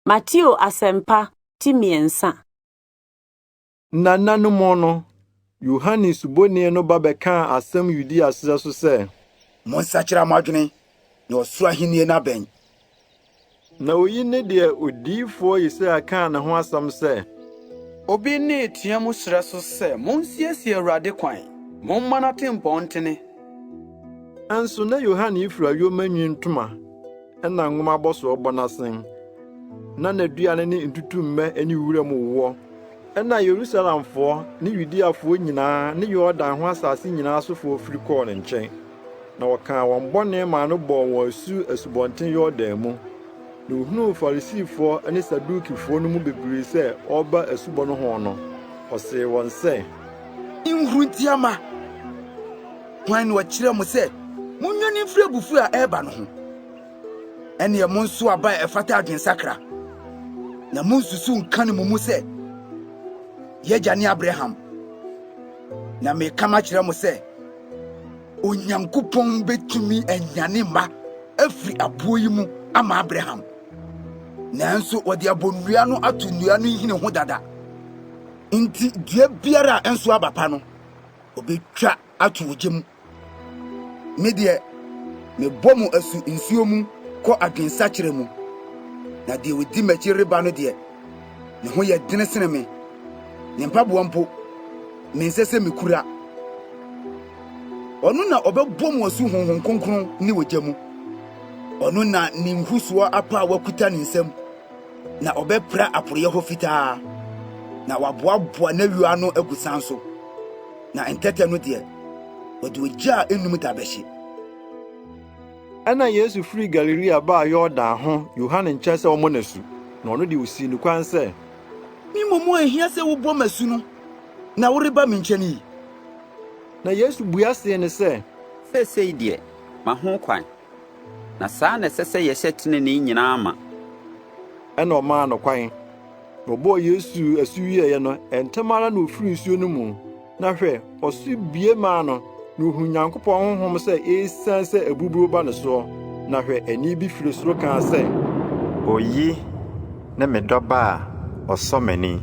Mateo Asɛmpa ti mmiɛnsa. Na nna no mu no, Yohane Suboni no ba bɛkaa asɛm Yudea serɛ so sɛ. Monsakyera mo adwene, na ɔsoro ahenni no abɛn. Na oyi ne deɛ odiyifoɔ Yesaia kaa ne ho asɛm sɛ. Obi nne reteɛ mu serɛ so sɛ, 'Monsiesie Awurade kwan, momma n'atempɔn ntene. Nso na Yohane fura yoma nwi ntoma na nwoma abɔsoɔ bɔ n'asen, na n'aduane ne ntutummɛ ne wuram woɔ. Ɛnna Yerusalemfoɔ ne Yudeafoɔ nyinaa ne Yordan ho asase nyinaa sofoɔ firi kɔɔ ne nkyɛn, na wɔkaa wɔn bɔne maa no bɔɔ wɔn asu Asubɔnten Yordan mu. Na ohunuu Farisifoɔ ne Sadukifoɔ no mu bebree sɛ wɔreba asubɔ no ho no, ɔsee wɔn sɛ. Nhuruntia mma, hwan na ɔkyerɛɛ mo sɛ munnwane mfiri abufuw a ɛreba no ho? Ɛnneɛ monsow aba a ɛfata adwensakra, na munnsusuw nka no mo mu sɛ, 'Yɛn agya ne Abraham. Na mereka makyerɛ mo sɛ, Onyankopɔn betumi anyane mma afiri aboɔ yi mu ama Abraham. Nanso wɔde abonnua no ato nnua no nhini ho dada. Enti dua biara a ɛnsow aba pa no, obetwa ato ogya mu. Me deɛ, mebɔ mo asu nsuo mu kɔ adwensakyera mu, na deɛ ɔdi m'akyi reba no deɛ, ne ho yɛ dene sene me, ne mpaboa mpo, mensɛ sɛ mekura. Ɔno na ɔbɛbɔ mo asu Honhom Kronkron ne ogya mu. Ɔno na ne nhusoɔ apaawa kuta ne nsam, na ɔbɛpra aporeɛ hɔ fitaa, na waboaboa n'ayuo ano agu san so. Na ntɛtɛ no deɛ, wɔde ogya a ennum da bɛhye. Ɛnna Yesu firii Galilea baa Yordan ho Yohane nkyɛn sɛ ɔmmɔ no asu. Na ɔno deɛ, osii no kwan sɛ. Me mmom a ehia sɛ wobɔ me asu no na woreba me nkyɛn yi? Na Yesu bua see no sɛ. Seesei deɛ, ma ho kwan, na saa na ɛsɛ sɛ yɛhyɛ tenenee nyinaa ma. Ɛnna ɔmaa no kwan. Na ɔbɔɔ Yesu asu wieeɛ no, ntɛm ara na ɔfirii nsuo no mu, na hwɛ, ɔsoro bue maa no, na ɔhunuu Nyankopɔn honhom sɛ ɛresiane sɛ aburuburo ba ne soɔ. Na hwɛ, ɛnne bi firi soro kaa sɛ. Oyi ne me dɔba a ɔsɔ m'ani.